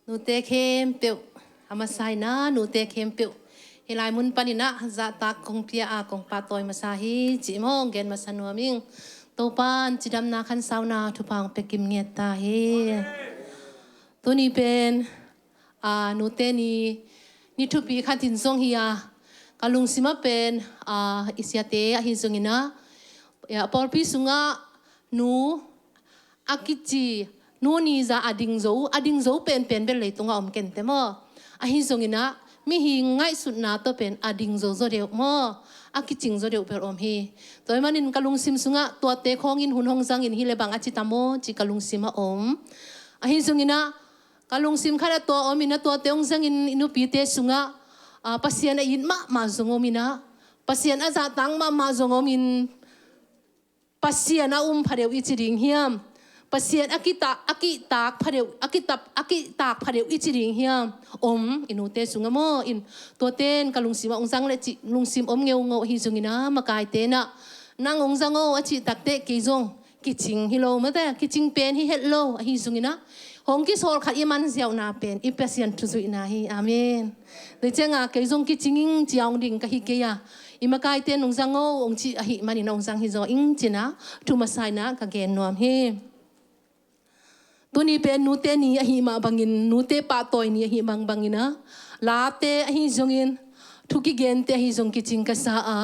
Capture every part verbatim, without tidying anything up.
Nute khempeuh, a masa in ah nute khempeuh hih lai mun panin ah zahtak kong pia a kong pahtawi masa hi cih maw gen masa nuam ing. Topa'n cidamna khansauna thupha hong pia kim ngiat ta hi. Tuni pen a nute ni, ni thupi khat in zong hi a, ka lungsim ah pen a i siate ahi zongin ah, a pawlpi sungah nu a kici, nu ni zah a ding zo, a ding zo penpen bel leitungah om kei te maw. Ahi zongin ah mihing ngaihsutna tawh pen a ding zo zaw deuh maw, a kicing zaw deuh bel om hi. Tua ahih manin ka lungsim sungah tuate khawngin hun hong zangin hi le bang a ci ta maw ci ka lungsim ah om. Ahi zongin ah ka lungsim khat ah tua om in ah tuate hong zangin i nupite sungah a Pasian a it mahmah zong om in ah, Pasian a zahtak mahmah zong om in, Pasian a um phadeuh i ci ding hiam? Pasian a kita, a kihtak phadeuh, a kitap, a kihtak phadeuh i ci ding hiam? Om, i nute sungah maw in, tuate'n ka lungsim ah hong zang le cih lungsim om ngeungau ahi zongin ah makaite'n ah nang hong zang o a cih takteh kei zong kicing hi lo mate, kicing pen hi het lo ahi zongin ah hong kisawl khat i man ziauhna pen i Pasian thuzuihna hi. Amen. Tua ciangah kei zong kicing ing ci a hong ding ka hi kei a, i makaite'n hong zang o hong cih ahih manin hong zang hi zaw ing ci-in ah thu masa in ah ka gen nuam hi. Tuni pen nute ni ahih mah bangin, nute pahtawi ni ahih mah bangin ah, late ahi zongin, thu kigente ahi zong kicing ka sa a,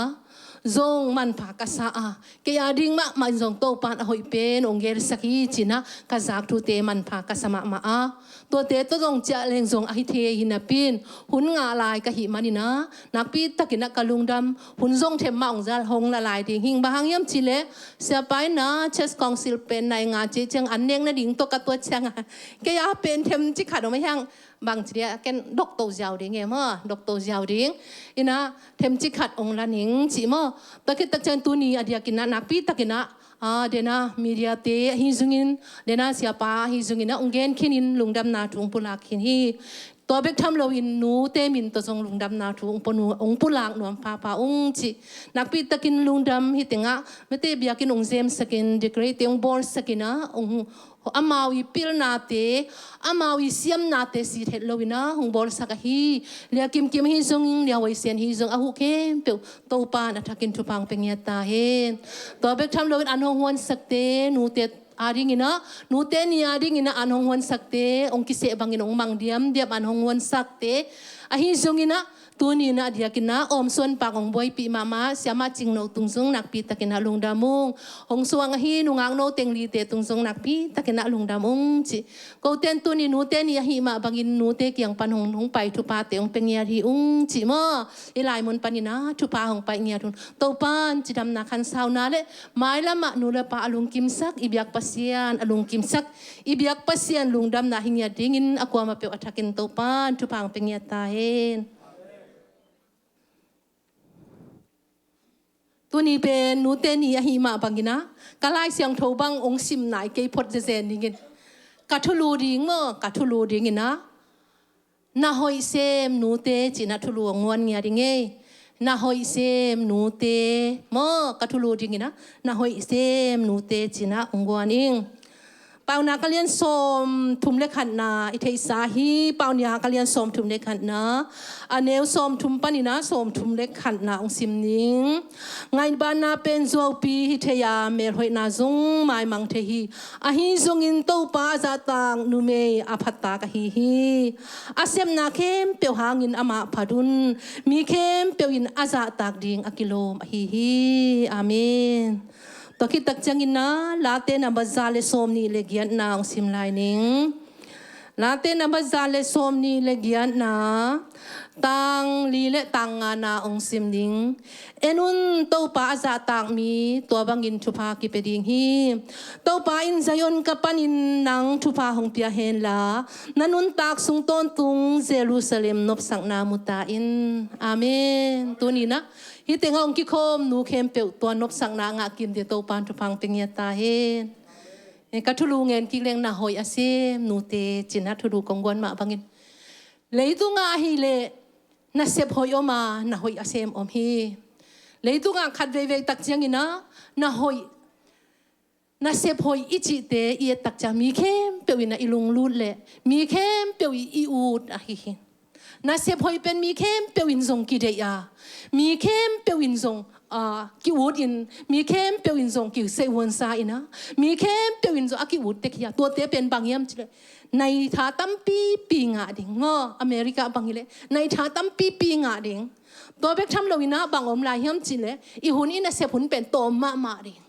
zong manpha ka sa a, kei a ding mahmah in zong Topa'n a hoih pen hong gelsak hi ci-in ah ka zak thute manpha ka sa mahmah a, tuate tawh zong ciah leng zong ahi thei hi napi-in, hun ngah lai ka hih manin ah nakpi takin ah ka lungdam. Hun zong them mah hong za, hong la lai ding hing. Bang hang hiam cih leh Siapa in ah Church Council pen nai nga ci ciang an nek nading tawh ka tuat ciangah, kei a pen themcik khat om a hiang, bang ci dia, ken dok to ziau ding e maw, dok to ziau ding. In ah themcik khat hong la ning ci maw. Tua khit tak ciang tuni a diakin ah nakpi takin ah, a, den ah mediate ahi zongin, den ah siapa ahi zongin ah hong gen khinin lungdamna thu hong pulak khin hi. Tua bek tham loin nute min tawh zong lungdamna thu hong pua nu, hong pulak nuam phapha ung ci. Nakpi takin lungdam. Hih tengah mite biakinn hong zemsakin, decorate hong bawlsakin ah, hong, amau i pilnate, amau i siamnate sit het loin ah hong bawlsak ahi. Lia Kim Kim hi zong, Lia Wai Sian hi zong, a huh khempeuh Topa'n a thakin thupha hong pia ngiat ta hen. Tua bek tham loin an hong huansakte, nute a dingin ah, nute ni a dingin ah an hong huansakte, hong kiseh bangin hong mang diamdiam an hong huansakte ahi zongin ah, tuni in ah a diakin ah Awmsuan Pak hong buaipih mahmah Siamah Cingno tung zong nakpi takin ah lungdam ung. Hong suang ahi nungakno tenglite tung zong nakpi takin ah lungdam ung ci. Kote'n tuni nute ni ahih mah bangin nute kiang pan hong, hong pai thuphate hong pia ngiat hi ung ci maw. I lai mun panin ah thupha hong pai ngiat un. Topa'n cidamna khansauna le mailamah nu le pa a lungkimsak, i biak Pasian a lungkimsak, i biak Pasian lungdamna hi ngiat dingin a kuamah peuh a thakin Topa'n thupha hong pia ngiat ta hen. Tuni pen nute ni ahih mah bangin ah, ka Lai Siangtho bang hong sim nai kei phot zenzen dingin, ka thulu ding maw, ka thulu dingin ah, na hoih sem nute ci-in ah thulu hong guan ngiat ding ei. Na hoih sem nute maw, ka thulu dingin ah, na hoih sem nute ci-in ah hong guan ing. Paunak a lian sawmthum le khatna i theihsa hi. Paunak a lian sawmthum le khatna, a neu sawmthum panin ah sawmthum le khatna hong sim ning. Ngaihbatna pen zuaupi hi thei a, melhoihna zong maimang thei hi. Ahi zongin Topa a zahtak numei a phattak ahi hi. A sepna khempeuh hangin amah phat un. Mi khempeuh in a zahtak ding a kilawm ahi hi. Amen. Tua khit tak ciangin ah, Late number za le sawmnih le giatna hong sim lai ning. Late number za le sawmnih le giatna, tang li le tang ngana hong sim ning. En un, Topa a zahtak mi tua bangin thupha kipia ding hi. Topa in Zion gam panin nang thupha hong pia hen la, na nuntak sung tawntung Jerusalem nopsakna mu ta in. Amen. Tuni in ah hih tengah hong kikhawm nu khempeuh tua nopsakna a ngah kim ding Topa'n thupha hong pia ngiat ta hen. Eh, ka thulu ngen kik leng, na hoih a sem nute ci-in ah thulu kong guan mah bangin, leitungah ahih leh nasep hoih om a, na hoih a sem om hi. Leitungah khat veivei tak ciangin ah, na hoih, nasep hoih i cihte i et tak ciang mi khempeuh khempeuh in a i lunglut leh mi khempeuh i, i ut ahi hi. Nasep hoih pen mi khempeuh in zong kideih a, mi khempeuh in zong, ah, ki-ut in, mi khempeuh in zong kisei huansa in a, mi khempeuh in zong a ki-ut tek hi a. Tuate pen bang hiam cih leh, naitha tampipi ngah ding maw, America bang hi leh naitha tampipi ngah ding. Tua bek tham lo in a bang om lai hiam cih leh, i hun in nasep hun pen tawm mahmah ding.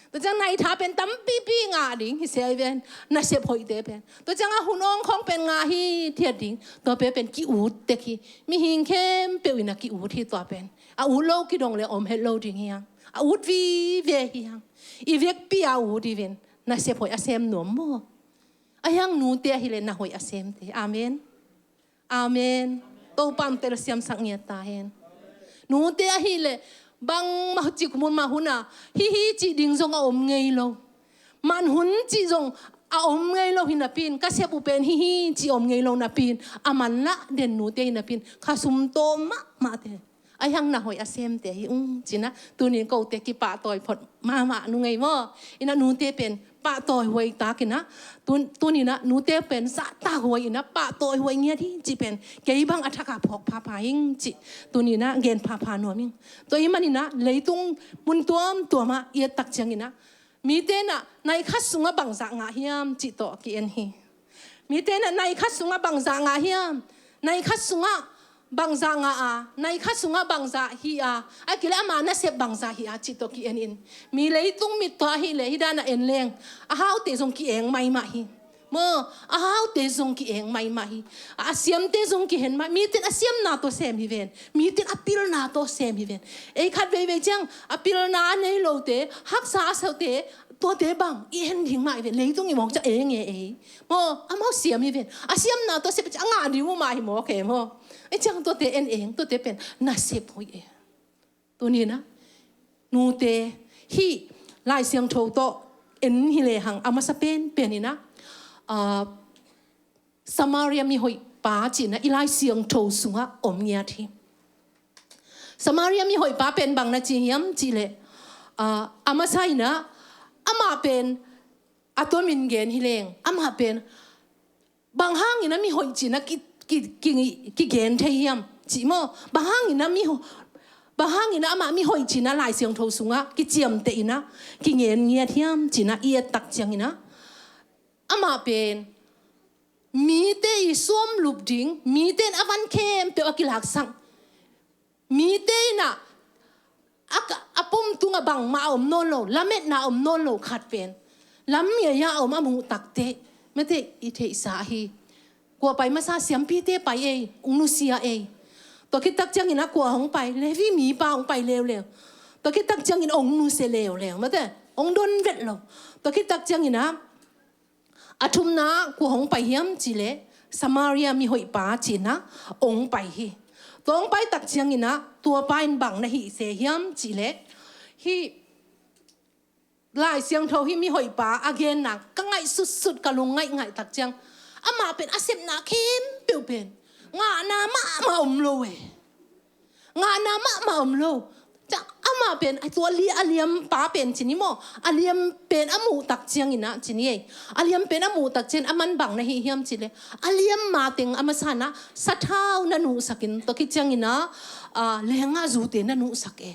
Tua ciang naitha pen tampipi ngah ding hi se ai ven, nasep hoihte pen. Tua ciang a hun awng khawng pen ngah hithiat ding. Tua pen pen ki-ut tek hi. Mihing khempeuh in a ki-ut hi tua pen. A ut lo kidong leh om het lo ding hi hang. A ut vive hi hang. I vekpi a ut i ven. Nasep hoih a sem nuam maw. Ahi hang nute ahi leh na hoih a semte. Amen. Amen. Topa in telsiamsak ngiat ta hen. Nute ahi leh bangmah cik mun mah hun a, hih hi cih ding zong a om ngei lo. Man hun cih zong a om ngei lo hi napi in, ka sep uh pen hih hi cih om ngei lo napi in, a man lah den nute hi napi in, kha sum tawm mahmahte. Ahi hang na hoih a semte hi ung ci-in a, tuni in kote kipahtawi phot mahmah nung ei maw. In a nute pen pahtawi huai tak in a, tun-, tuni in a nute pen zahtak huai in a pahtawi huai ngiat hi cih pen kei bang a thak a phawk phapha ing cih tuni in a gen phapha nuam ing. Tua ahih manin a leitung mun tuamtuam ah i et tak ciangin a, mite in a nai khat sungah bangzah ngah hiam cih tawh ki-en hi. Mite in a nai khat sungah bangzah ngah hiam, nai khat sungah bangzah ngah a, nai khat sungah bangzah hih a, a kile ama nasep bangzah hih a cih tawh ki-en in. Mi leitung mit tawh ahi leh hih dan a en leng, a haute zong ki-eng maimah hi. Maw, a haute zong ki-eng maimah hi. A, a siamte zong kihen mah. Mite in a siamna tawh sem hi ven. Mite in a pilna tawh sem hi ven. Ei khat veivei ciang a pilna a nei lote, haksa a sate, tuate bang i en ding mah hi ven. Leitung i mawk ciang eng e ei. Maw, amau siam hi ven. A siamna tawh sem ciang a ngah ding uh mah hi mawk e maw. Ei ciang tuate en eng, tuate pen nasep hoih e. Tuni in a, nute hih Lai Siangtho tawh en hi lehang a masa penpen in a, ah, Samaria mihoih pa cih in a i Lai Siangtho sungah om ngiat hi. Samaria mihoih pa pen bang na ci hiam cih leh, ah, a masa in a, amah pen a tuamin gen hi leng, amah pen bang hangin a mihoih ci-in a ki, ki, ki, kigen thei hiam cih maw? Bang hangin a miho-, bang hangin a amah mihoih ci-in a Lai Siangtho sungah kiciamteh in a kingen ngiat hiam ci-in a i et tak ciangin a, amah pen mite i suamlup ding, mite in a van khempeuh a kilaksak, mite in a, a ka, a pum tungah bangmah a om nawn lo, lametna a om nawn lo khat pen lam ngiai-a a om a muh takteh, mate i theihsa hi. Kua pai masa, siampite pai ei, hong nusia ei. Tua khit tak ciangin a kua hong pai, Levi mipa hong pai leuleu. Tua khit tak ciangin hong nusia leuleu, mate hong don vet lo. Tua khit tak ciangin a, a thumna kua hong pai hiam cih leh Samaria mihoih pa cih in a hong pai hi. Tua hong pai tak ciangin a tua pa in bang na hih se hiam cih leh, hih Lai Siangtho hih mihoih pa a genna ka ngaihsutsut, ka lung ngaihngaih tak ciang, amah pen a sepna khempeuh pen ngahna mahmah om lo e. Ngahna mahmah om lo. Ciang amah pen, a tua li-, a liampa pen ci ni maw, a liam pen a muh tak ciangin a ci ni ei. A liam pen a muh tak ciangin a man bang na hih hiam cih leh, a liamma teng a masa in a sathau na nuhsak in, tua khit ciangin a, ah, leenggahzute na nuhsak e.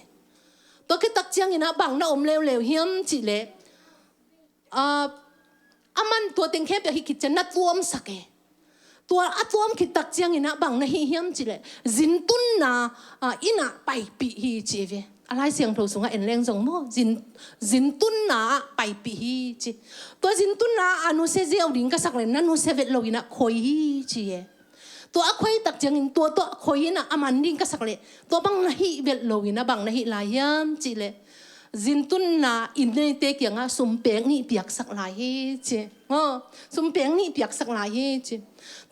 Tua khit tak ciangin a bang na om leuleu hiam cih leh, ah, a man tua teng khempeuh a hih khit ciang na tuamsak e. Tua a tuam khit tak ciangin a bang na hih hiam cih leh, zintunna, ah, inn ah paipih hi ci ve. A Lai Siangtho sungah en leng zong maw, zin, zintunna ah paipih hi ci. Tua zintunna a nusia ziau ding ka sak leh na nusia vet lo in a khoi hi ci e. Tua a khoi tak ciangin tua, tua a khoi in a, a man ding ka sak leh tua bang na hih vet lo in a bang na hih lai hiam cih leh, zintunna inn neite kiangah sum pek nih piaksak lai hi ci. Aw, sum pek nih piaksak lai hi ci.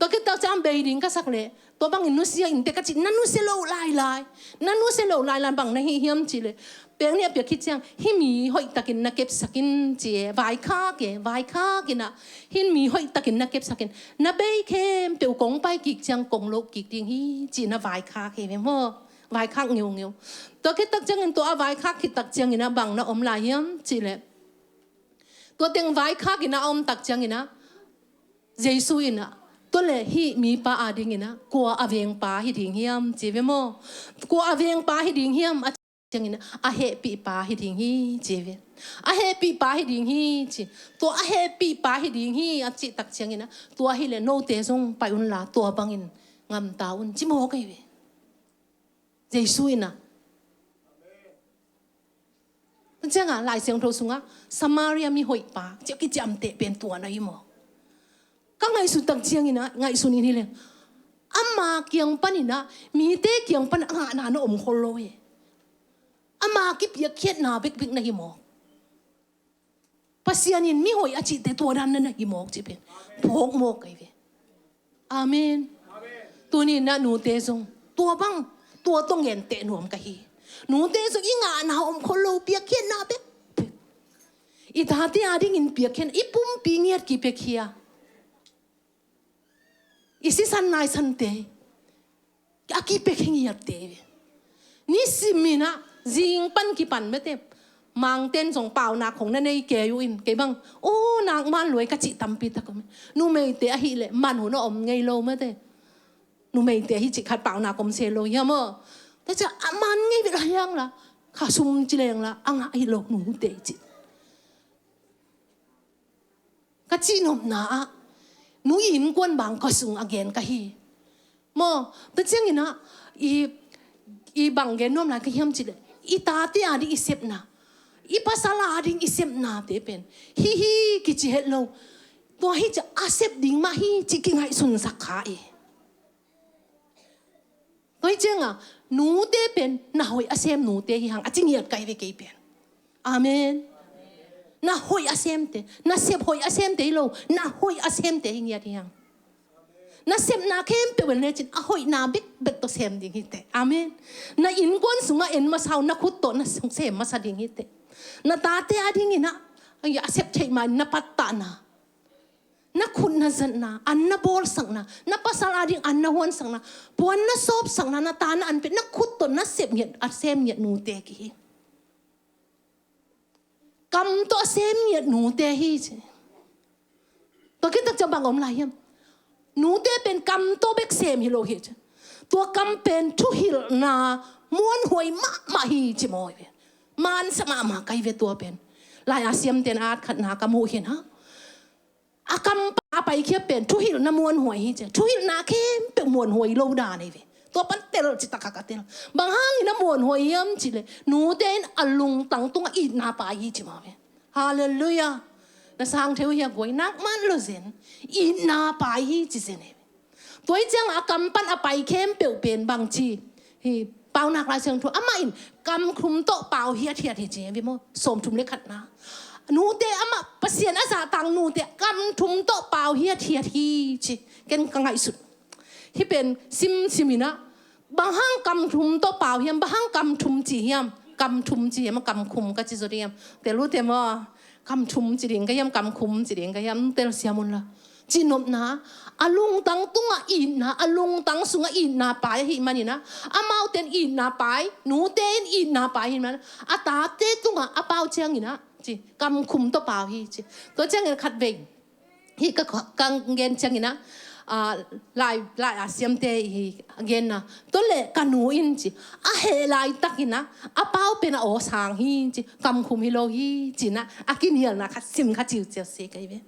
Tua khit tak ciang bei ding ka sak leh tua bangin nusia in teh ka cih, na nusia lo lailai. Na nusia lo lailai, bang na hih hiam cih leh, pek nih a piak khit ciang hih mi hoihtakin na kepsak in ci e, vaikhak e, vaikhak in a, hih mi hoihtakin na kepsak in, na bei khempeuh kong pai kik ciang kong loh kik ding hi ci-in a vaikhak hi ve maw. Vaikhak ngeungeu. Tua khit tak ciangin tua a vaikhak khit tak ciangin a bang na om lai hiam cih leh, tua teng vaikhak in a om tak ciangin a, Jesu in ah, tua leh hih mipa adingin ah kua a vengpa hi ding hiam ci ve maw? Kua a vengpa hi ding hiam a cih ciangin ah, a hehpihpa hi ding hi ci ve. A hehpihpa hi ding hi ci. Tua a hehpihpa hi ding hi a cih tak ciangin ah, tua hi leh note zong pai unla tua bangin ngamta un ci mawk ahi ve. Jesu in ah. Tua ciangah Lai Siangtho sungah Samaria mihoihpa ci a kiciamteh pen tua na hi maw? Ka ngaihsut tak ciangin ah, ngaihsun in hi leng, ama kiang panin ah, mite kiang pan a ngahna na om khol lo hi. Ama kipiakkhiatna bekbek na hi maw? Pasian in mihoih a cihte tua dan na na hi mawk cih pen phawk mawk ahi ve. Amen. Tuni-in ah nute zong tua bang, tua tawh genteh nuam ka hi. Nute zong i ngahna om khol lo, piakkhiatna bekbek. I tate adingin piakkhiat, i pumpi ngiat kipiakhia. I sisan naisante a kipiakhia ngiatte. Nisimin ah zing pan kipan mate. Mangten zong paunak hong na nei kei uh in, kei bang, "Oh, nak man luai," ka cih tampi tak om. Numeite ahih leh man hun a om ngei lo mate. Numeite hi cih khat paunak om se lo hiam aw? Tua ciang a man ngei vet la hiang la, kha sum ci leng la a ngah hi lo nute cih. Ka cihnopna ah nu innkuan bang ka sung a gen ka hi. Maw, tua ciangin ah i, i bang gen nuam lai ka hiam cih leh, i tate ading i sepna, i pasal ading i sepnate pen hi hi kici het lo. Tua hi ciang a sep ding mah hi cih kingaihsunsak kha i. Tua hi ciangah nute pen na hoih a sem nute hi hang a ci ngiat ka hi ve kei pen. Amen. Na hoih a semte, na sep hoih a semte hi lo, na hoih a semte hi ngiat hi hang. Na sepna khempeuh en lecin a hoihna bekbek tawh sem ding hi teh. Amen. Na innkuan sungah en masa uh, na khut tawh na sem masa ding hi teh. Na tate adingin ah a sep theih ma-in na pattahna, na khut na zatna, an na bawlsakna, na pasal ading an na huansakna, puan na sawpsakna, na ta na an pia, na khut tawh na sep ngiat, a sem ngiat nute ki hi. Kam tawh a sem ngiat nute hi ci. Tua khit tak ciang bang om lai hiam? Nute pen kam tawh bek sem hi lo hi ci. Tua kam pen thuhilhna muanhuai mahmah hi ci maw hi ve. Mansa mahmah ka hi ve tua pen. Lai-a siamte'n a at khatna ka muh hi na. A kam pan a paikhia pen thuhilhna muanhuai hi ci. Thuhilhna khempeuh muanhuai lo dan hi ve. Tua pan tel ci takah ka tel. Bang hangin a muanhuai hiam cih leh, nute in a lungtang tungah itna pai hi ci mah ve. Halleluiah. Na sang theu hia guai, nak man lo zen. Itna pai hi ci zen hi ve. Tua hi ciangah a kam pan a pai khempeuh pen bang ci hi. Paunak Lai Siangtho amah in kam thum tawh pau hiathiat hi ci hi ve maw? Sawmthum le khatna. Nute amah, Pasian a zahtak nute kam thum tawh pau hiathiat hi ci. Ken ka ngaihsut. Hih pen simsim in ah, bang hang kam thum tawh pau hiam, bang hang kam thum ci hiam, kam thum ci hiam, kam khum ka ci zaw ding hiam. Tel uh teh maw? Kam thum ci ding ka hiam, kam khum ci ding ka hiam, tel siam un la. Cihnopna, a lungtang tungah itna, a lungtang sungah itna pai ahih manin ah, amaute in itna pai, nute in itna pai ahih manin ah, a tate tungah a pau ciangin ah, ci, kam khum tawh pau hi ci. Tua ciangin khatvei hih ka, ka gen ciangin ah, ah, lai, lai-a siamte hi a genna. Tua leh ka nu in ci, a heh laitakin ah, a pau pen a aw sang hi ci, kam khum hi lo hi ci-in ah, a kinialna khat sim kha ciuciau se ka hi ve.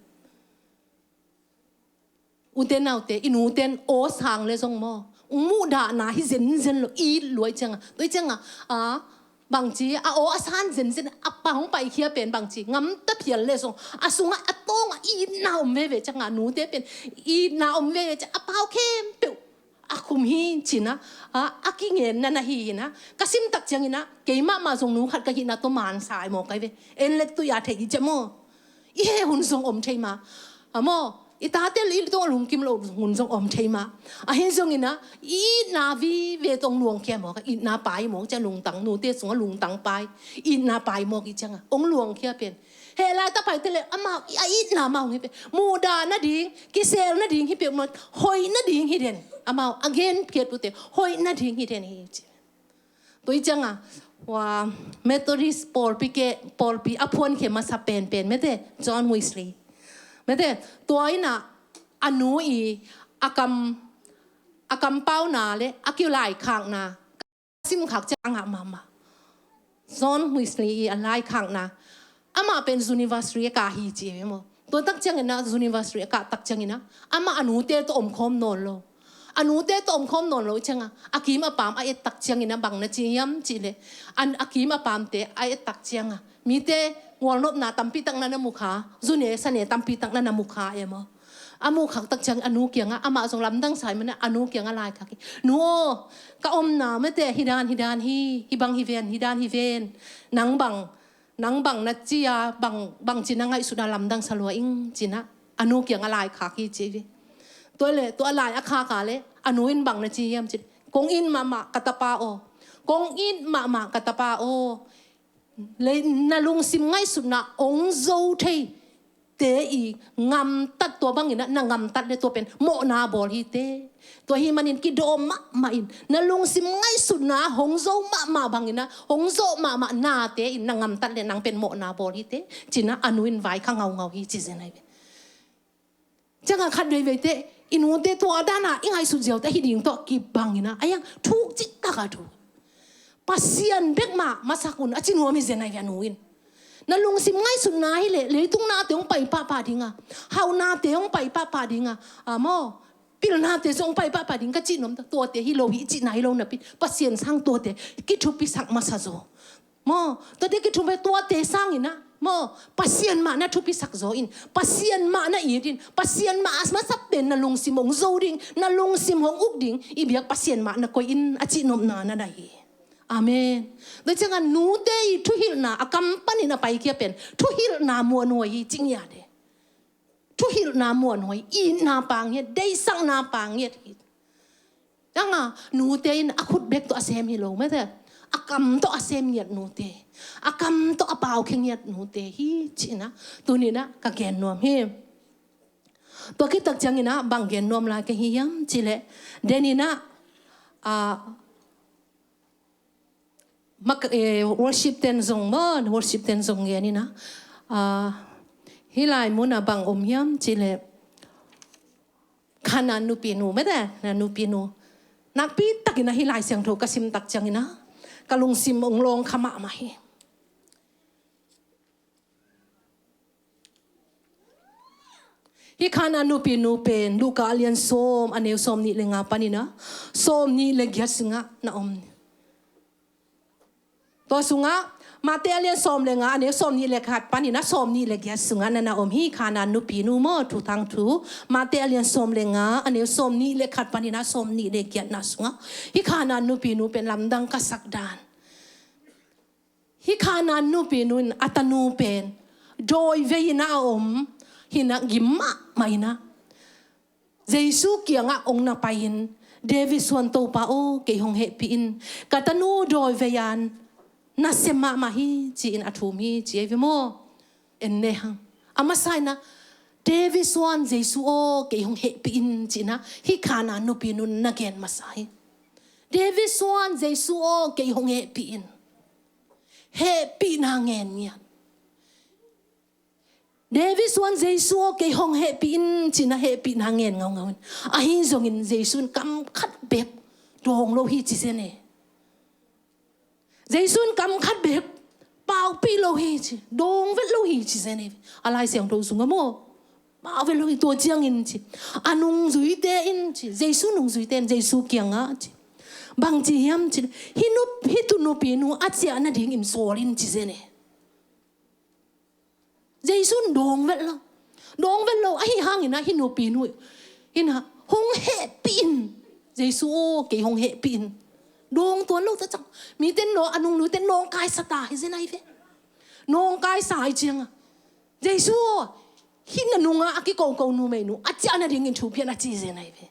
Ute naute, i nute in aw sang le zong maw, muhdahna hi zenzen lo, it lua hi ciangah. Tua hi ciangah, a, bangci, a aw a san zenzen, a pa hong paikhia pen bangci, ngamta phial le zong, a sungah a tawngah itna om veve ciangah, nute pen itna om veve ciangah, a pau khempeuh a khum hi ci-in ah, a, a kingenna na hi hi-in ah, ka simtak ciangin ah, keimah mah zong nu khat ka hihna tawh mansa hi maw ka hi ve. En le tui a thei hi ciah maw. I heh hun zong om thei mah. A maw, i tate i tawh lungkim loh hun zong om thei mah. Ahi zongin ah, i itna vive tawh hong luangkhia mawk a, itna pai mawk ciah lungtang, nute sungah lungtang pai, itna pai mawk i ciangah hong luangkhia pen. Heh laitak paite le amau a itna mah hong hi pen. Muhdah nading, kisel nading hi peuhmah, hoih nading hi den. Amau a gen phiat uh teh, hoih nading hi den hi ci. Tua hi ciangah, hua, Methodist pawlpi ke, pawlpi a phuankhia masa penpen mate, John Wesley. Mate, tua in ah, a nu i a kam, a kampauna le a kilaikhakna simkhak ciang a ngah mahmah. John Wesley i a laikhakna, amah pen university a kah hi ci ve maw. Tua tak ciangin ah university a kah tak ciangin ah amah a nute tawh omkhawm nawn lo. A nute tawh omkhawm nawn lo ciangah a kim a paam a et tak ciangin ah bang na ci hiam cih leh, a kim a paamte a et tak ciangah mite ngualnopna tampi tak na na mu kha, zune sane tampi tak na na mu kha e maw. A muh khak tak ciang a nu kiangah, amah zong lamdang sa ahih manin a nu kiangah laikhak hi. Nu aw, ka omna mate hi dan hi dan hi, hi bang hi ven, hi dan hi ven. Nang bang, nang bang na ci a, bang, bangci na ngaihsut a lamdang sa lua ing ci-in ah a nu kiangah laikhak hi ci hi. Tua leh tua lai a khak a leh a nu in bang na ci hiam cih leh, kong it mahmah ka tapa aw, kong it mahmah ka tapa aw. Lei na lungsim ngaihsutna hong zo thei te i ngamtat, tua bangin ah na ngamtat leh tua pen mawhna bawl hi te. Tua ahih manin kidawm mahmah in, na lungsim ngaihsutna hong zo mahmah bangin ah, hong zawh mahmah nate in na ngamtat leh nang pen mawhna bawl hi te, ci-in ah a nu in vaikhak ngaungau hi ci zen ahi ve. Ciangah khat veivei teh i nute tua dan a i ngaihsut ziau teh hi ding tawh kibang in ah, a hiang thuk cih tak a thuk. Pasian bek mah masak un a ci nuam hi zen ahi ve a nu in. Na lungsim ngaihsutna hi leh leitung nate hong pai pahpah ding a, hauh nate hong pai pahpah ding a, a maw, pilnate zong hong pai pahpah ding ka cih nuam, tuate hi lo hi cihna hi lo napi, Pasian sang tuate kithupisak masa zaw. Maw, tuate kithupi, tuate sangin ah maw, Pasian mah na thupisak zaw in, Pasian mah na it in, Pasian mah a masa pen na lungsim hong zo ding, na lungsim hong uk ding i biak Pasian mah na koih in a cih nopna na na hi. Amen. Tua ciangah nute i thuhilhna a kam panin a paikhia pen thuhilhna muanhuai hi ci ngiat e. Thuhilhna muanhuai, itna pang ngiat, deihsakna pang ngiat hi. Ciangah nute in a khut bek tawh a sem hi lo mate, a kam tawh a sem ngiat nute, a kam tawh a paukhia ngiat nute hi ci-in ah tuni-in ah ka gen nuam hi. Tua khit tak ciangin ah bang gen nuam lai ka hi hiam cih leh, den in ah, ah, mak, eh, worship ten zong maw, worship ten zong gen in ah, ah, hih lai mun ah bang om hiam cih leh, Kanaan nupinu mate, na nupinu. Nakpi takin ah hih Lai Siangtho ka sim tak ciangin ah ka lungsim hong lawng kha mahmah hi. Hih Kanaan nupinu pen Luka a lian sawm, a neu sawmnih le nga panin ah sawmnih le giat sungah na om. Tua sungah Mate a lian sawm le nga, a neu sawmnih le khat panin ah sawmnih le giat sungah na na om hi. Kanaan nupinu maw, Thu Thang Thu. Mate a lian sawm le nga, a neu sawmnih le khat panin ah sawmnih le giatna sungah hih Kanaan nupinu pen lamdang ka sak dan. Hih Kanaan nupinu in a tanu pen dawivei in ah a om hi-in ah gim mahmah in ah Jesu kiangah hong na pai-in, David suan Topa aw, kei hong hehpih in, ka tanu dawivei-a nasia mahmah hi ci-in a thum hi ci ahi ve maw. En le hang. A masa in ah David suan Jesu aw, kei hong hehpih in ci-in ah hih Kanaan nupinu in na gen masa hi. David suan Jesu aw, kei hong hehpih in. Hehpihna ngen ngiat. David suan Jesu aw, kei hong hehpih in ci-in ah hehpihna ngen ngaungau in. Ahi zongin Jesu in kam khat bek dawng lo hi ci zen e. Jesu in kam khat bek paupih lo hi ci, dawng vet lo hi ci zen e. A Lai Siangtho sungah maw, pau vet lo hi, tua ciangin ci, a nungzuite in ci, Jesu nungzuite in Jesu kiangah ci, bang ci hiam ci, hih nu, hih tu nupinu a ciah nadingin sawl in ci zen e. Jesu in dawng vet lo. Dawng vet lo, ahi hangin ah hih nupinu in ah hong hehpih in. Jesu aw, kei hong hehpih in. Dawng tuan lo ta ciang, mite in nawng, a nungnuite in nawngkaisa ta hi zen ahi ve. Nawngkaisa hi ciangah, Jesu aw, hih na nungah a kikoko numeinu a ciah nadingin thu pia in a ci zen ahi ve.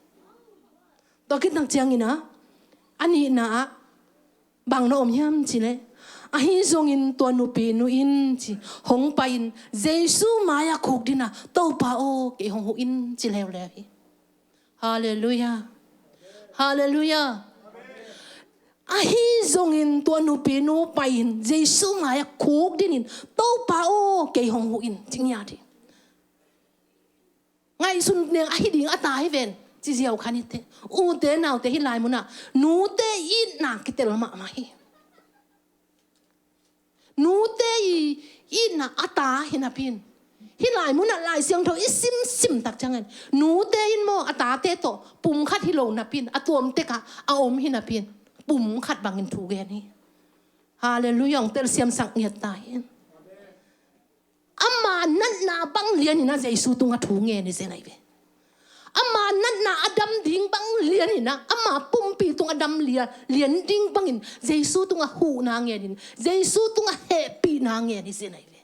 Tua khit tak ciangin ah, a nihna ah bang na om hiam cih leh, ahi zongin tua nupinu in ci, hong pai-in Jesu mai-ah khukdin a, Topa aw, kei hong huh in ci leuleu hi. Halleluiah. Halleluiah. Ahi zongin tua nupinu pai-in Jesu mai-ah khukdin in, Topa aw, kei hong huh in ci ngiat hi. Ngaihsun neng ahi ding a ta hi ven, ci ziau khan hi teh. Ute naute, hih lai munah nute itna kitel mahmah hi. Nute i itna a ta hi napi-in, hih lai munah Lai Siangtho i simsim tak ciangin, nute in maw a tate tawh pumkhat hi lo napi-in, a tuamtek ah a om hi napi-in, pumkhat bangin thu gen hi. Halleluiah, hong telsiamsak ngiat ta hen. Ama natna bang lianin ah Jesu tungah thu ngen hi zen ahi ve. Ama natna a dam ding bang lianin ah, ama pumpi tungah dam lian, lian ding bangin Jesu tungah huhna ngenin, Jesu tungah hehpihna ngen hi zen ahi ve.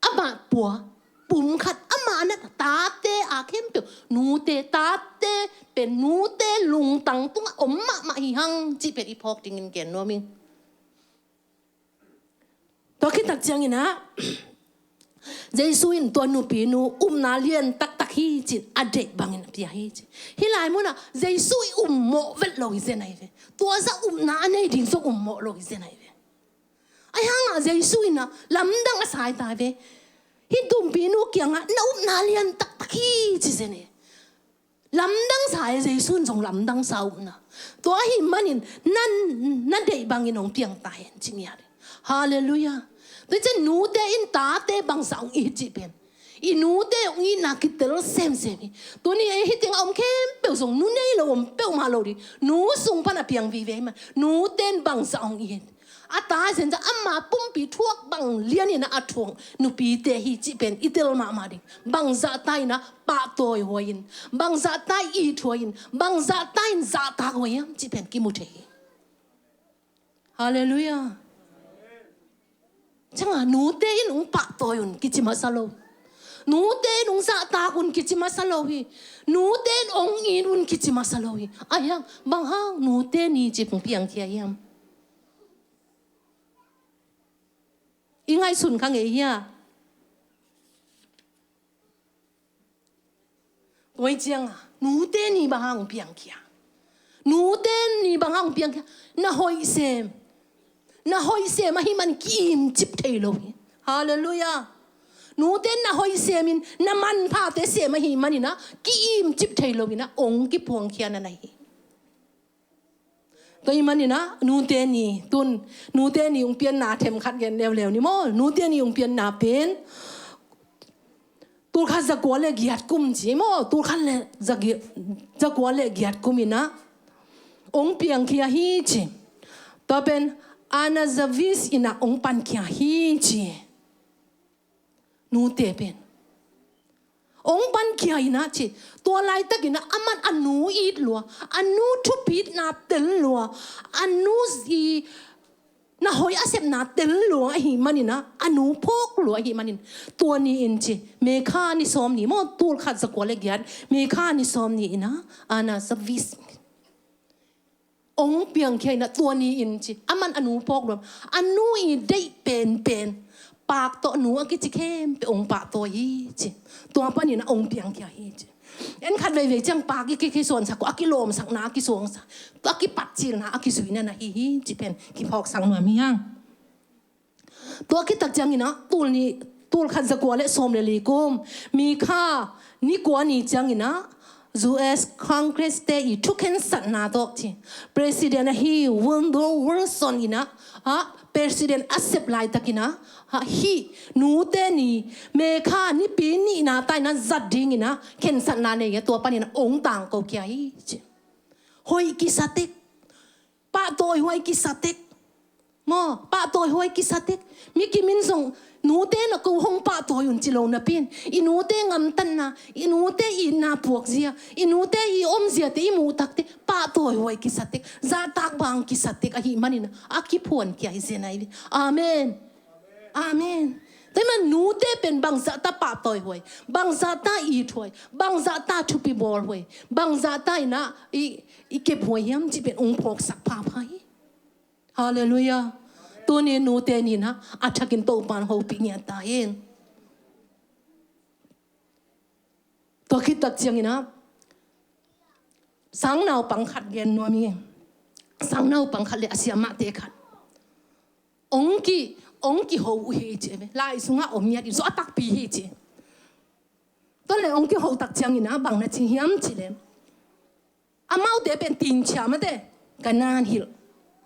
Amah pua, pumkhat, amah a nat tate a khempeuh, nute, tate pen nute lungtang tungah om mahmah hi hang cih pen i phawk dingin gen nuam ing. Tua khit tak ciangin ah, Jesu in tua nupinu upna lian taktak hi ci-in a deih bangin a pia hi ci. Hih lai munah Jesu i um mawh vet lo hi zen ahi ve. Tua zah upna a nei ding zong um mawh lo hi zen ahi ve. Ahi hangah Jesu in ah lamdang a sa hi ta ve. Hih nupinu kiangah na upna lian taktak hi ci zen hi. Lamdang sa hi, Jesu in zong lamdang sa upna. Tua ahih manin na, na deih bangin hong piang ta hen ci ngiat hi. Halleluiah. Tua ciang nute in tate bangzah hong it cih pen, i nute hong itna kitel semsem hi. Tuni ei hih tengah om khempeuh zong nu nei lo om peuhmah lo ding. Nu sung pan a piang vive hi mah. Nute in bangzah hong it. A ta zenzen ama pumpi thuak bang lianin a thuak nupite hi cih pen i tel mahmah ding. Bangzah ta in ah pahtawi huai in, bangzah ta in it huai in, bangzah ta in zahtak huai hiam cih pen kimu thei hi. Halleluiah. Ciangah nute in hong pahtawi un kici masa lo. Nute in hong zahtak un kici masa lo hi. Nute in hong it un kici masa lo hi. Ahi hang bang hang nute ni cih hong piangkhia hiam? I ngaihsun kha ngei hia? Tua hi ciangah nute ni bang hang hong piangkhia? Nute ni bang hang hong piangkhia? Na hoih sem, na hoih sem ahih man ki-im cip thei lo hi. Halleluiah. Nute in na hoih semin, na manphate sem ahih manin ah ki-im cip thei lo in ah hong kiphuangkhia na na hi. Tua ahih manin ah nute ni, tun nute ni hong pianna themkhat gen leuleu ni maw. Nute ni hong pianna pen tulkhat zakua le giat kum ci maw, tulkhat le zagi-, zakua le giat kum in ah hong piangkhia hi ci. Tua pen Anna Jarvis in ah hong pankhia hi ci. Nute pen hong pankhia in ah ci. Tua laitakin ah aman a nu it lua, a nu thupitna tel lua, a nu i na hoih a sepna tel lua ahih manin ah, a nu phawk lua ahih manin, tua ni-in ci, May kha ni sawm ni maw, tulkhat zakua le giat May kha ni sawm ni in ah, Anna Jarvis hong piangkhia in ah tua ni-in ci, aman a nu phawk lua, a nu i deih penpen pak tawh nu a kici khempeuh hong pahtawi hi ci. Tua panin ah hong piangkhia hi ci. En khat veivei ciang pak i ki, kisuansak uh, a kilawmsakna a kisuangsak, a kipatcilna a kisuina na hi hi ci pen kiphawksak nuam hi hang. Tua khit tak ciangin ah, tul ni, tulkhat zakua le sawm le li kum, May kha ni kua ni ciangin ah, U S Congress te i thukhensatna tawh ci, President ahi Woodrow Wilson in ah, ah, President a sep laitakin ah, ah, hih nute ni, May kha nipi nihna ta in ah zat dingin ah khensatna nei a, tua panin ah hong tangko khia hi ci. Hoih kisa tek. Pahtawihuai kisa tek. Maw, pahtawihuai kisa tek. Mi kim in zong nute na ko hong pahtawi un ci lo napi-in, i nute ngamtatna, i nute itna puakzia, i nute i omziate i muh takteh pahtawihuai kisa tek, zahtak bang kisa tek ahih manin a kiphuan kia hi zen ahi ve. Amen. Amen. Tua ahih manin nute pen bangzah ta pahtawihuai, bangzah ta ithuai, bangzah ta thupi bawlhuai, bangzah ta in a i, i kephuai hiam cih pen hong phawksak phapha hi. Halleluiah. Tuni nute ni in a thakin Topa'n hopih ngiat ta hen. Tua khit tak ciangin a, sangnaupang khat gen nuam hi. Sangnaupang khat le a siamahte khat. Hong ki, Ong kiho uh hi ci ve. Lai sungah om ngiat in, sua takpi hi ci. Tua le ong kiho tak ciangin ah bang na ci hiam ci le, amaute pen tinchia mate, ka nan hilh,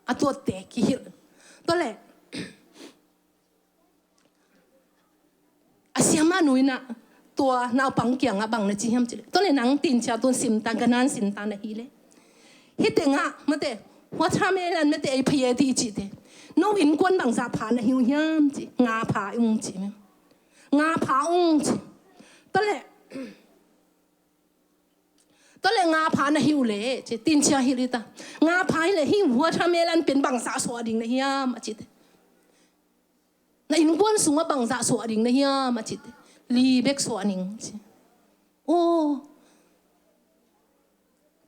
a tuatte kihilh. Tua le a siamah nu in ah tua naupang kiangah bang na ci hiam ci le, tua le nang tinchia tun simtan, ka nan simtan ahi le, hih tengah mate, watermelon mate, ei phei e ti i cihte, no innkuan bangzah pha na hi uh hiam ci. Nga pha ung ci. Nga pha ung ci. Tua le, tua le nga pha na hi uh le ci, tinchia hilh hi ta. Nga pha hi le hih watermelon pen bangzah suah ding na hiam a cihte. Na innkuan sungah bangzah suah ding na hiam a cihte. Li bek suah ning ci. Aw,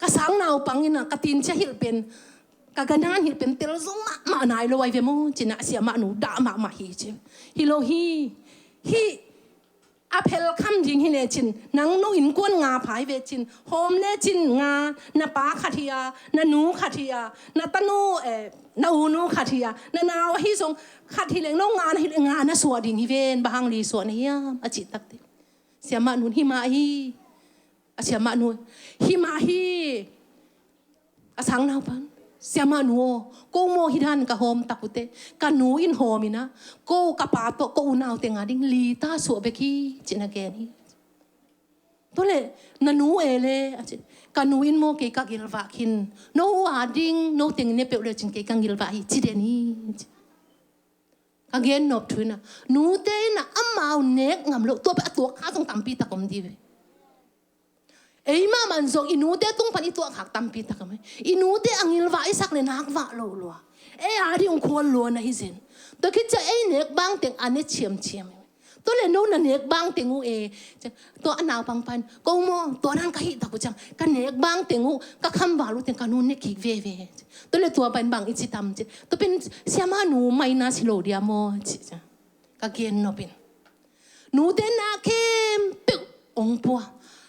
ka sang naupang in ah ka tinchia hilh pen, ka ka nan hilh pen tel zong mahmah nai lo ai ve maw ci-in ah a siamah nu dah mahmah hi ci. Hi lo hi. Hih a phelkham ding hi lecin, nang no innkuan nga pha hi ve cin, hawm lecin nga, na pa khat hi a, na nu khat hi a, na tanu, eh, na unu khat hi a, na nau ahi zong khat hi leng no nga na hi leng nga na suah ding hi ven, bang hang li suah na hiam a cih takte. Siamah nun, hi mah hi. A siamah nun, hi mah hi. A sang naupang, siamah nu aw, ko maw hi dan ka hawm tak uh teh, ka nu in hawm in ah, ko ka pa tawh ko unau teng a ding li ta suah bek hi ci-in a gen hi. Tua le, na nu e le a ci. Ka nu in maw kei ka gilvah khin, no a ding no teng ne peuh lecin kei ka gilvah hi ci den hi ci. Ka gen nop thu in ah, nute in ah amau nek ngam lo, tua pen a tuak kha zong tampi tak om di ve. Ei mahmah zong i nute tung pan i tuah khak tampi tak om hi. I nute a gilvah i sak le nak vah lo lua. Ei a ding khual lua na hi zen. Tua khit ciang ei nek bang teng a ne ciamciam hi. Tua le no na nek bang teng uh e. Tua a naupang pan, ko maw, tua dan ka hih tak uh ciang, ka nek bang teng uh, ka khamval uh teng ka nu ne kik veve. Tua le tua pan bang i ci tam ci. Tua pen siamah nu mai na si lo dia maw ci. Ka gen nop in. Nute na khempeuh ong pua.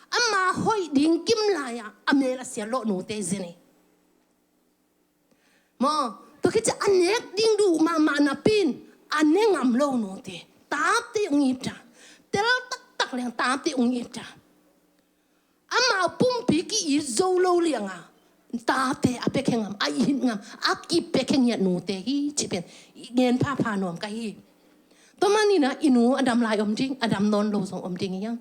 Ama hoih ding kim lai-ah a mel a sia lawh nute zen hi. Maw, tua khit ciang a nek ding duh mahmah napi in a ne ngam lo nute. Tate ong it a. Tel taktak leng tate ong it a. Amau pumpi ki-it zo lo lianga tate a pia khe ngam, a it ngam, a kipia khe ngiat nute hi cih pen i gen phapha nuam ka hi. Tua manin ah i nu a dam lai om ding, a dam nawn lo zong om ding hi hang.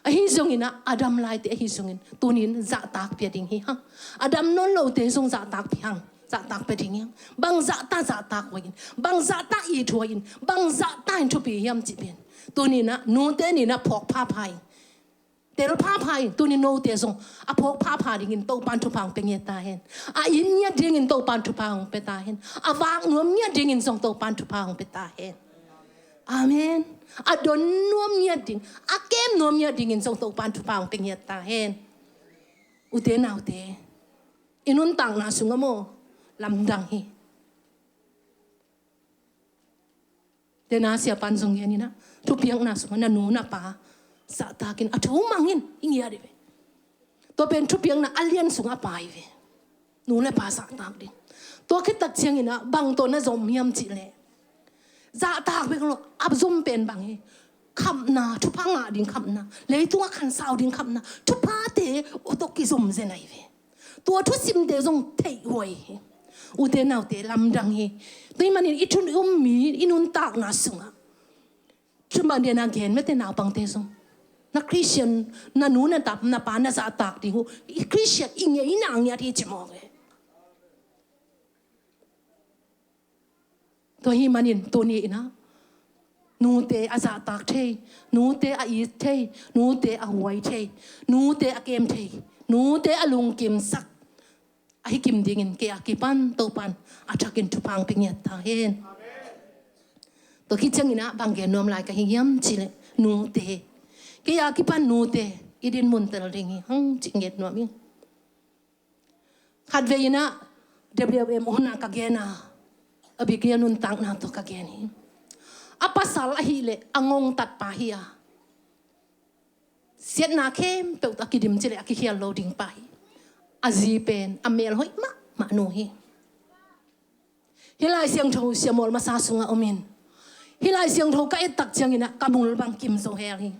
Ahi zongin ah a dam laite ahi zongin tunin zahtak pia ding hi hang. A dam nawn lote zong zahtak pia hang. Zahtak pia ding hi hang. Bang zahta zahtak huai in, bang zahta it huai in, bang zahta in thupi hiam cih pen tunin ah nute nin ah phawk phapha in. Tel phapha in, tuni note zong a phawk phapha dingin Topan thupha hong pia ngiat ta hen. A it ngiat dingin Topan thupha hong pia ta hen. A vak nuam ngiat dingin zong Topan thupha hong pia ta hen. Amen. A don nuam ngiat ding, a kem nuam ngiat dingin zong Topan thupha hong pia ngiat ta hen. Ute naute, i nuntakna sungah maw, lamdang hi. Dena siapan zong gen in ah, thupiakna sungah na nu na pa zahtak in, a thu mang in, i ngiat hi ve. Tua pen thupiakna a lian sungah a pai ve. Nu le pa zahtak ding. Tua khit tak ciangin ah bang tawh na zom hiam cih leh, zahtak bek lo, a zom pen bang hi. Khamna, thupha ngah ding khamna, leitungah khansau ding khamna, thuphate uh tawh kizom zen ahi ve. Tua thusimte zong theih huai hi. Ute naute, lamdang hi. Tua ahih manin i thu i um mi, i nuntakna sungah, thumah dena gen mete naupangte zong, na Khristian, na nu na tapa na pa na zahtak ding uh, i Khristian i ngeina ngiat hi ci mawk e. Tua ahih manin tuni in ah, nute a zahtak thei, nute a it thei, nute a huai thei, nute a kem thei, nute a lungkimsak ahi kim dingin kei a kipan Topan a thakin thupha hong pia ngiat ta hen. Tua khit ciangin ah bang gen nuam lai ka hi hiam cih leh, nute, kei a kipan nute i dinmun tel ding hi hang cih gen nuam ing. Khatvei in ah W M hun ah ka gen a, Abigail nuntakna tawh ka gen hi. A pasal ahih leh a ngongtat pa hi a, siatna khempeuh tawh a kidim cih leh a kikhial lo ding pa hi. A zi pen a mel hoih mahmah nu hi. Hih Lai Siangtho siammual masa sungah om in, Hih Lai Siangtho ka et tak ciangin ah ka mul bang kim zo hel hi.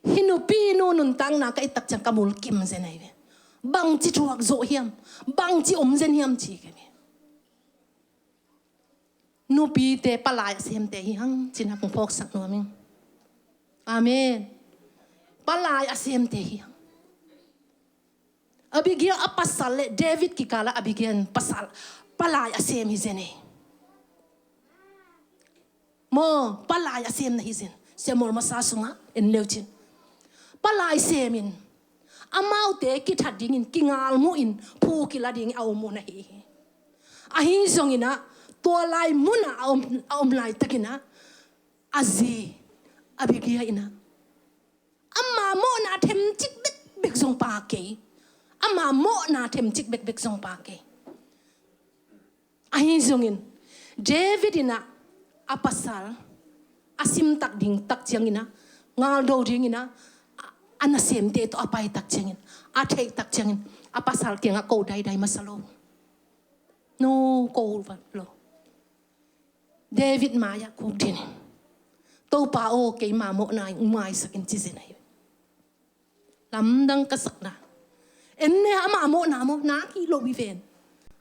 Hih nupi nu nuntakna ka et tak ciang ka mul kim zen ahi ve. Bangci thuak zawh hiam? Bangci om zen hiam ci ka hi. Nupite palai a semte hi hang ci-in ah kong phawksak nuam ing. Amen. Palai a semte hi hang. Abigail a pasal le David kikal ah Abigail in pasal palai a sem hi zen e. Maw, palai a sem na hi zen. Samuel masa sungah en leu cin, palai semin amaute kithat dingin kingalmuhin phu kila ding a om uh na hi hi. Ahi zongin ah tua lai munah a om, a om laitakin ah a zi Abigail in ah ama mawhna themcik bekbek zong pha kei. Ama mawhna themcik bekbek zong pha kei. Ahi zongin David in ah a pasal a simtak ding tak ciangin ah, ngaldo dingin ah, a, a nasemte tawh a pai tak ciangin, a theih tak ciangin a pasal kiangah ko daidai masa lo. No, ko vat lo. David mai-ah khukdin, Topa aw, keima mawhna in hong maisak in ci zen ahi. Lamdang ka sakna, en le ama mawhna maw, na kilo hi ven.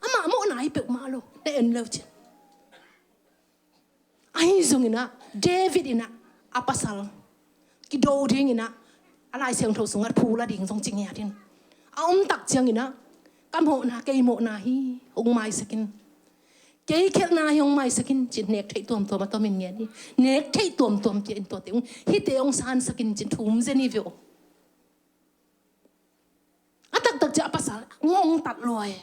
Ama mawhna hi peuhmah lo, na en leu cin. Ahi zongin ah David in ah a pasal kido dingin ah a Lai Siangtho sungah phu la ding zong ci ngiat in, a om tak ciangin ah ka mawhna, kei mawhna hi, hong maisak in. Kei khelhna hi hong maisak in ci-in nek theih tuamtuam a tomin ngen hi. Nek theih tuamtuam kia in tuate hong, hihte hong sansak in ci-in thum zen hi ve aw. A taktak ciang a pasal ngongtat lua e.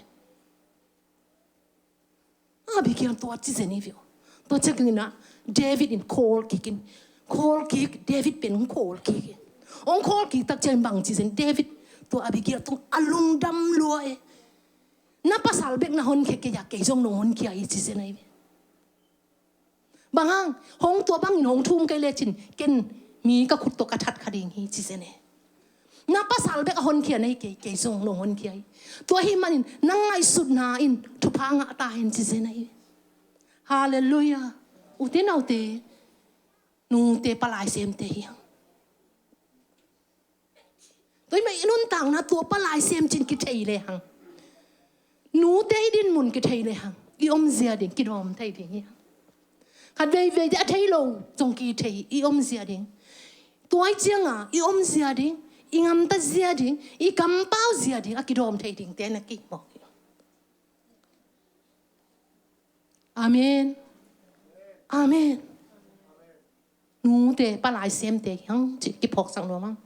Abigail tua ci zen hi ve aw. Tua ciangin ah David in khawl kik in, khawl kik, David pen hong khawl kik in. Hong khawl kik tak ciangin bang ci zen, David tua Abigail tung a lungdam lua e. Na pasal bek na honkhia kei a, kei zong nong honkhia hi ci zen ahi ve. Bang hang, hong tua bangin hong thum kei lecin ken mi ka khut tawh ka that kha ding hi ci zen e. Na pasal bek a honkhia na hi kei, kei zong nong honkhia hi. Tua ahih manin na ngaihsutna in thupha ngah ta hen ci zen ahi ve. Halleluiah. Ute naute, nute palai semte hi hang. Tua ahih manin i nuntakna tua palai sem ci-in kithei le hang, nute i dinmun kithei le hang, i omzia ding kidawm thei ding hi hang. Khat veivei te a thei lo zong kithei, i omzia ding. Tua ahih ciangin i omzia ding, i gamtatzia ding, i kampauzia ding a kidawm thei dingte na kihmawk hi. Amen. Amen. Nute palai semte hi hang ci kiphawksak nuam hang.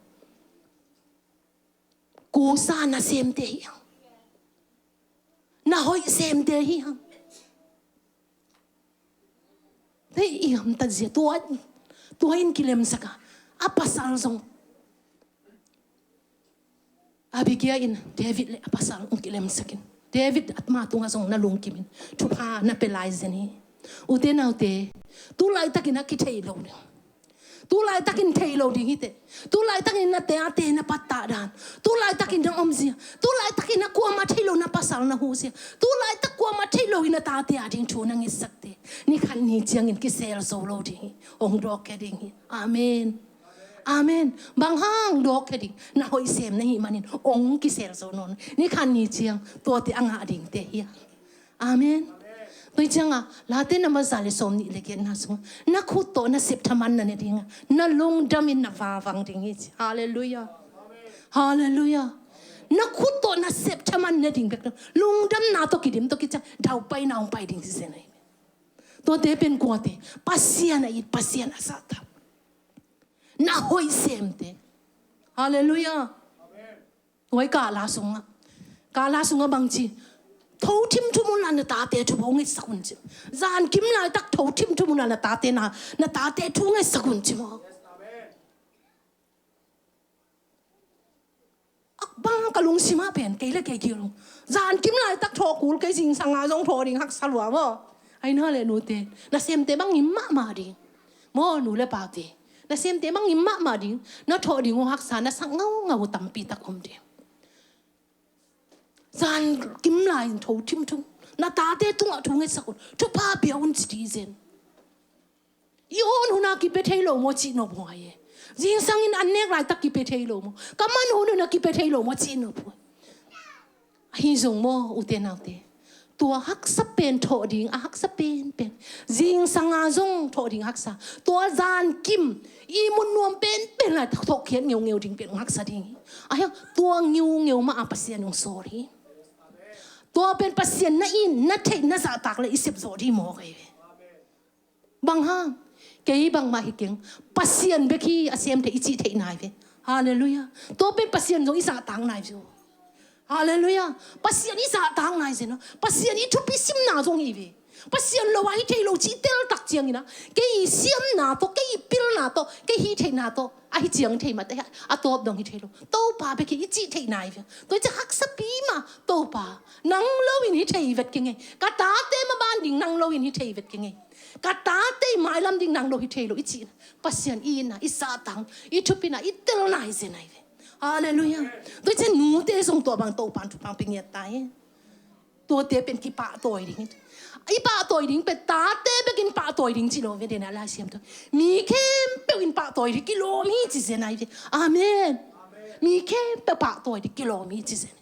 Kusa nasemte hi hang. Na hoih semte hi hang. Hei, i gamtatzia tua, tua in kilemsak a, a pasal zong. Abigail in David le a pasal hong kilemsak in, David ama tungah zong na lungkim in, thupha na pia lai zen hi. Ute naute, tu laitakin a kithei lo ding. Tu laitakin thei lo ding hi teh. Tu laitakin na tate na pattah dan, tu laitakin na omzia, tu laitakin na kuamah thei lo na pasal na huhzia, tu laitak kuamah thei lo hi na tate a ding thu na ngetsak teh, ni khat ni ciangin kisel zo lo ding hi. Hong dawk khia ding hi. Amen. Amen. Bang hang dawk khia ding? Na hoih sem na hih manin hong kisel zo nawn. Ni khat ni ciang tuate a ngah dingte hi a. Amen. Tua ciangin Late number za le sawmnih le giatna sungah na khut tawh na sep thaman na ne ding a, na lungdam in na vavang ding hi ci. Halleluiah. Halleluiah. Na khut tawh na sep thaman ne ding bek, lungdamna tawh kidim tawh kiciang daupaina hong pai ding hi zen ahi. Tuate pen kuate? Pasian a it, Pasian a zahtak, na hoih semte. Halleluiah. Tua i kala sungah, kala sungah bang ci? Tho thimthum unla na tate thupha hong ngetsak un ci. Zankim laitak tho thimthum unla na tate na, na tate thu ngetsak un ci maw. Bang ka lungsim ah pen kei le kei kiu lo. Zankim laitak thawh kul kei, zingsang a zong thaw ding haksa lua maw. Ai, na le nute, nasemte bang ngim mahmah ding. Maw, nu le pate, nasemte bang ngim mahmah ding. Na thawh ding uh haksa, na sak ngaungau uh tampi tak om ding. Zankim lai in tho thimthum na tate tungah thu ngetsak un, thupha pia un ci ding zen. I on hun a kipia thei lo maw cih nop huai e. Zingsang in an nek laitak kipia thei lo maw? Ka man hun hun a kipia thei lo maw cih nop huai. Ahi zong maw, ute naute, tua haksa pen thawh ding a haksa penpen, zingsang a zong thawh ding haksa. Tua zankim i mun nuam penpen lai thawhkhiat ngeungeu ding pen haksa ding hi. Ahi hang tua ngeungeu mah a Pasian hong sawl hi. Tua pen Pasian na it, na theih, na zahtak le i sep zawh ding mawk ahi ve. Bang hang? Kei bangmah hi keng. Pasian bek hi a sem thei i cih theih nai ve. Halleluiah. Tua pen Pasian zong i zahtak nai ve. Halleluiah. Pasian i zahtak nai zen aw. Pasian i thupi simna zong hi ve. Pasian lo a hi thei lo cih tel tak ciangin ah, kei i siamna tawh, kei i pilna tawh, kei hih theihna tawh ahi ciang thei mah teh, a tawp dong hi thei lo. Topa bek hi i cih theih nai ve. Tua i cih haksapi mah, Topa, nang lo in hi thei vet keng ei. Ka tate maban ding nang lo in hi thei vet keng ei. Ka tate mailam ding nang lo hi thei lo i cihna, Pasian i itna, i zahtakna, i thupina i tel nai zen ahi ve. Halleluiah. Tua i cih nute zong tua bang Topan thupha pia ngiat ta hi. Tuate pen kipahtawi ding hi. I pahtawi ding pen tate bekin pahtawi ding ci lo ve, den a Lai Siangtho. Mi khempeuh in pahtawi ding kilawm hi ci zen ahi ve. Amen. Mi khempeuh pahtawi ding kilawm hi ci zen.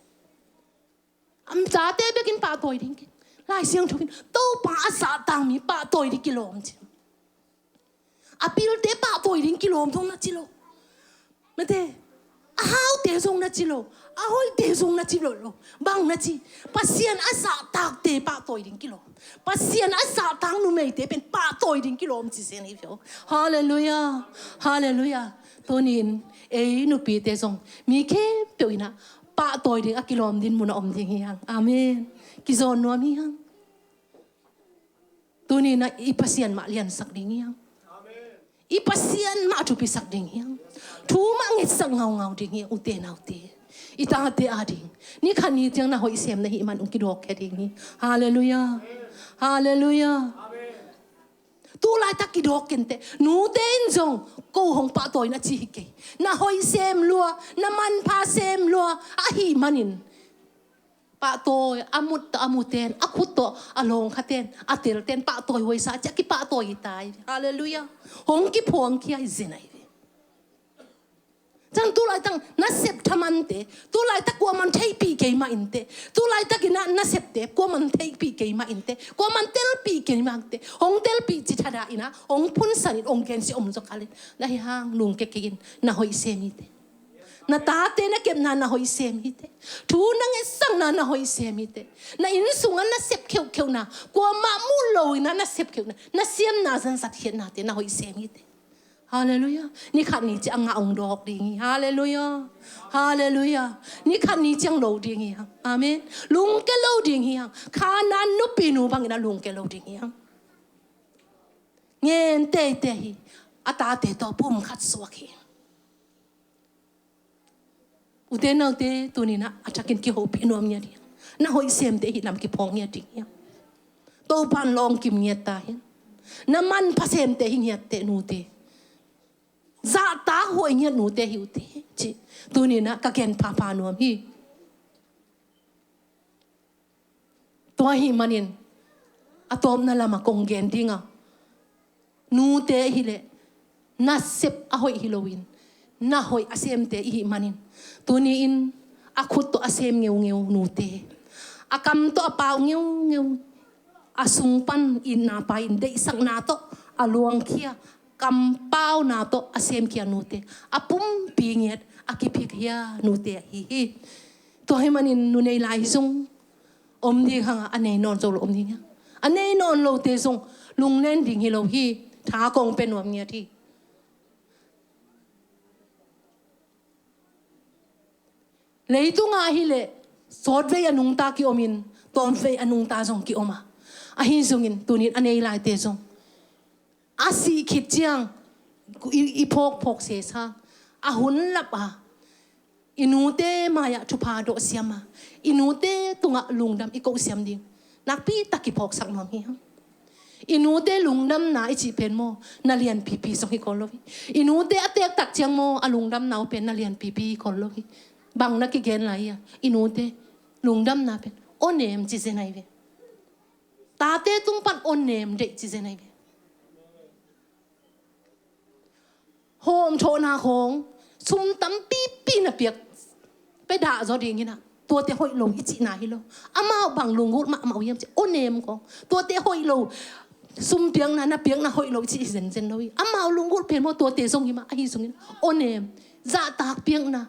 Am, tate bekin pahtawi ding kei. Lai Siangtho in Topa a zahtak mi pahtawi ding kilawm ci. A pilte pahtawi ding kilawm zong na ci lo. Mate, a haute zong na ci lo. A hoihte zong na ci lo lo. Bang na ci? Pasian a zahtakte pahtawi ding kilawm. Pasian a zahtak numeite pen pahtawi ding kilawm ci zen hi ve aw. Halleluiah. Halleluiah. Tunin ei nupite zong mi khempeuh in ah pahtawi ding a kilawm ding mun a om ding hi hang. Amen. Kizawn nuam hi hang. Tunin ah i Pasian mah liansak ding hi hang. I Pasian mah thupisak ding hi hang. Thu mah ngetsak ngaungau ding hi hang, ute naute. I tate ading ni khat ni ciang na hoih sem na hih man hong kidawkkhia ding hi. Halleluiah. Halleluiah. Tu laitak kidawk kei inteh. Nute in zong ko hong pahtawi na ci hi kei. Na hoih sem lua, na manpha sem lua ahih manin pahtawi, a mut tawh a muten, a khut tawh a lawngkhaten, a telten pahtawi huaisa ciah kipahtawi hi ta hi. Halleluiah. Hong kiphuangkhia hi zen ahi ve. Cang tu laitak na sep thamante, tu laitak kuaman theihpih kei mah inteh. Tu laitak in ah na septe kuaman theihpih kei mah inteh. Kuaman telpih kei mah inteh. Hong telpih ci thadah in ah hong phunsan in hong gensia om zaw kha le. Na hi hang lungke kei in, na hoih sem hi teh. Na tate na kepna na hoih sem hi teh. Thu na ngetsakna na hoih sem hi teh. Na inn sungah na sep kheuhkheuhna, kuamah muh lo in ah na sep kheuhna, na siamna zan zat khiatnate na hoih sem hi teh. Halleluiah. Ni khat ni ciang a ngah hong dawk ding hi. Halleluiah. Halleluiah. Ni khat ni ciang lo ding hi hang. Amen. Lungke lo ding hi hang. Khanaan nupinu bangin a lungke lo ding hi hang. Ngen teitei hi. A tate tawh pum khat suak hi. Ute naute, tuninah a thakin kihopih nuam ngiat hi. Na hoih semte hih lam kiphawng ngiat ding hi. Topan lawng kim ngiat ta hi. Na manpha semte hi ngiatte nute. Zahtak huai ngiat nute hi ute. Ci. Tuninah ka gen phapha nuam hi. Tua ahih manin a tawpna lamah kong gen dinga, nute hileh nasep a hoih hi loin, na hoih a semte ihih manin, tuni-in a khut tawh a sem ngeungeu nute, a kam tawh a pau ngeungeu, a sung pan itna pai-in deihsakna tawh a luangkhia, kampauna tawh a semkhia nute, a pumpi ngiat a kiphikhia nute ahi hi. Tua ahih manin nunei lai hi zong om ding hanga, a nei nawn zo lo om ding hi. A nei nawn lote zong lunglen ding hi lo hi. Tha kong pia nuam ngiat hi. Leitungah hileh sawtvei a nungta kiomin, tawmvei a nungta zong kiom a, ahi zongin tunin a nei laite zong a sih khit ciang i, i phawkphawk sesa, a hun lap a, i nute mai-ah thupha dawh siam a, i nute tungah lungdam i koh siam ding nakpi tak kiphawksak nuam hi hang. I nute lungdamna i cih pen maw, na lianpipi zong hi khol lo hi. I nute a teek tak ciang maw, a lungdamna uh pen na lianpipi hi khol lo hi. Bang na kigen lai hi a, i nute lungdamna pen aw nem ci zen ahi ve. Tate tung pan aw nem deih ci zen ahi ve. hawm thawhna khawng, sum tampipi na piak pia dah zaw ding hi na. Tuate hoih lo i cihna hi lo. Amau bang lunggulh mahmah uh hiam cih, aw nem khawng. Tuate hoih lo. Sum piakna, na piakna hoih lo i cih hi zenzen lo hi. Amau lunggulh pen maw, tuate zong hi mah, ahi zongin aw nem. Zahtak piakna,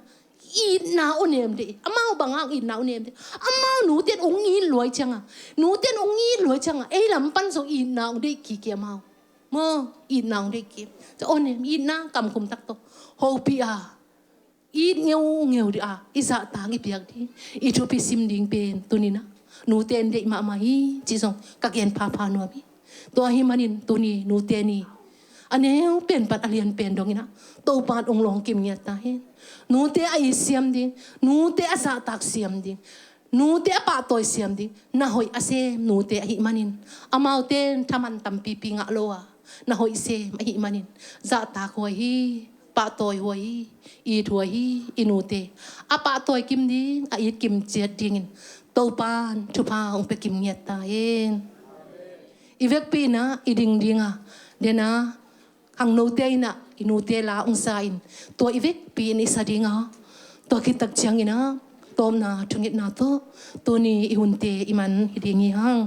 itna aw nem dih. Amau bang hang itna aw nem dih. Amau nute in ong it luai ciangah, nute in ong it luai ciangah, ei lam pan zong itna ong deih kik hi amau. Maw, itna ong deih kik. Aw nem, itna kamkhum tak tawh hopih a, it ngeungeu dih a, i zahtak i piak ding, i thupi sim ding pen tuni-in ah nute in deih mahmah hi cih zong ka gen phapha nuam hi. Tua ahih manin tuni nute ni a neu pen pan a lian pen dongin ah Topa in ong lawng kim ngiat ta hen. Nute a it siam ding, nute a zahtak siam ding, nute a pahtawi siam ding na hoih a sem nute ahih manin, amaute in thaman tampipi ngah lo a, na hoih sem ahih manin, zahtak huai hi, pahtawi huai hi, it huai hi. I nute a pahtawi kim ding, a it kim ciat dingin Topa in thupha ong pia kim ngiat ta hen. I vekpi-in ah i ding ding a, den a, khangnote in ah i nute la ong sa in, tua i vekpi-in i sa ding a, tua khit tak ciangin ah tawpna thungetna tawh tuni i hunte i man hi ding hi hang.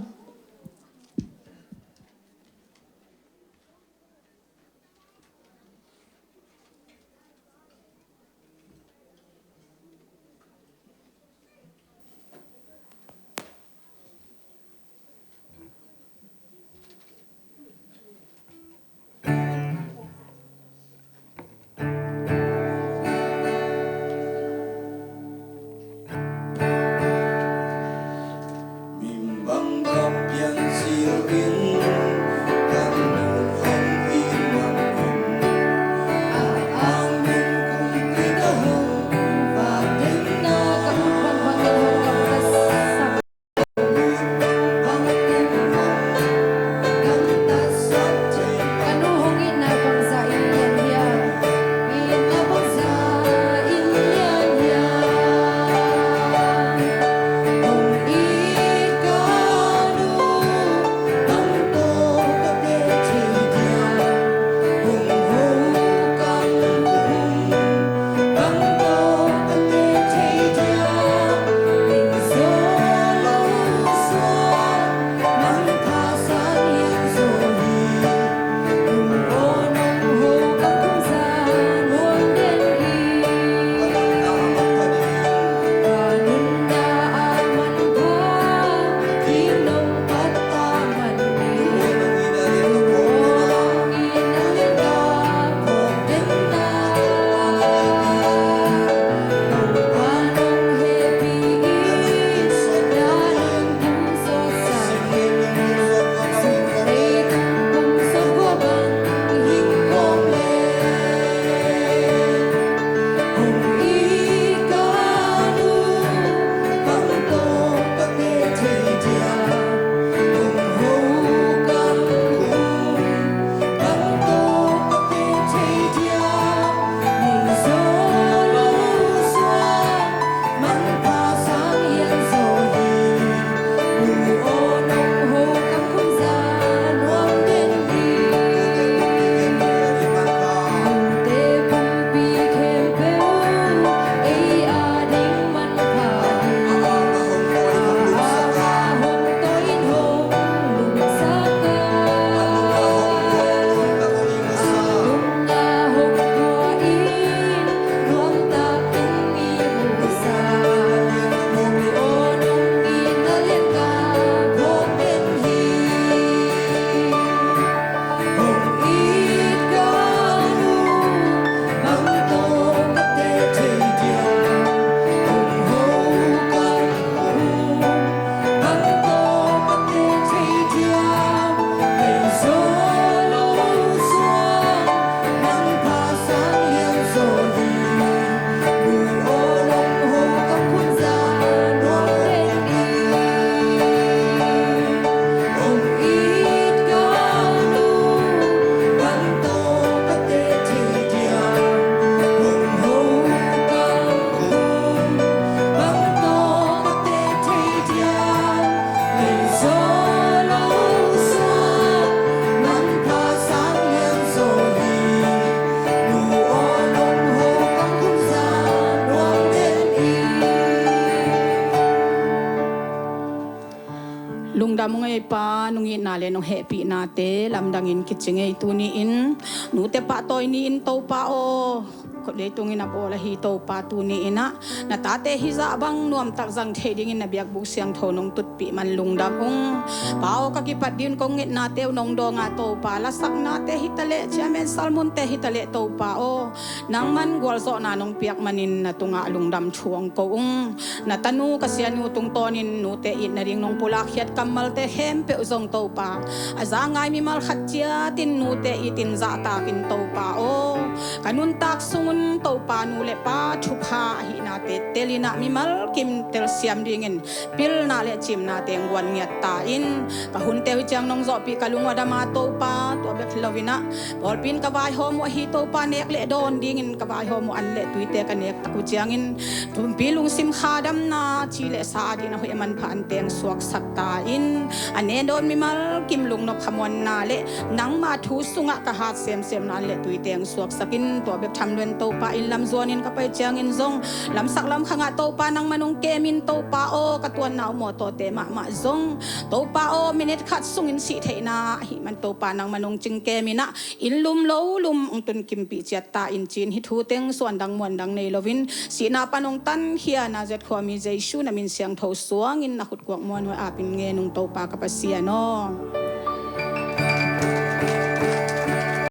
Ei Pa, nong itna le nong hehpihnate lamdangin kici ngei. Tuni-in nute pahtawi ni-in Topa aw, khualeitung in a bawl ahi Topa, tuni-in ah na tate hizah bang nuamtak zang thei dingin na biakbuk siangtho nong tutpih man lungdam ung. Pa aw, ka kipat dingin kong ngetnate uh nong dawng a Topa, lasaknate hitaleh, chairman sermonte hitaleh Topa aw, nangman gualzawhna nong piak manin na tungah lungdam thu hong ko ung. Na tanu ka sianu tungtawnin nute it nading nong pulakkhiat kammalte khempeuh zong Topa, a za ngai mimal khat ciatin nute itin zahtakin Topa aw, ka nuntak sungun Topa nu le pa thupha ahihna teltelin ah mimal kim telsiam dingin pilna le cimnate hong guan ngiat ta in. Ka hunte uh ciang nong zawhpih ka lung uh a dam a Topa, tua bek hi loin ah pawlpi in ka vaihawm uh ahi Topa, nek le dawn dingin ka vaihawm uh an le tuite ka nek tak uh ciangin pumpi lungsim kha damna, ci le sa adingin a hoih a manpha anteng suaksak ta in. A nen dawn mimal kim lungnop khamuanna le nangma thu sungah ka hat semsemna an le tuite hong suaksak in. Tua bek tham loin Topa, inn lam zuanin ka pai ciangin zong lamsak lamkhang ah Topa nangman hong kem in Topa aw, ka tuanna uh mawtawte mahmah zong Topa aw, minute khat sungin sih theihna ahih man Topa nangman hong cingkem in ah, inn lum lo lum hong tunkimpih ciat ta in, ci-in hih thu teng suandang muandang nei loin sihna pan hong tankhia Nazareth khuami Jesu na min siangtho suangin na khutkuak muanhuai apin ngen ung Topa ka Pasian aw.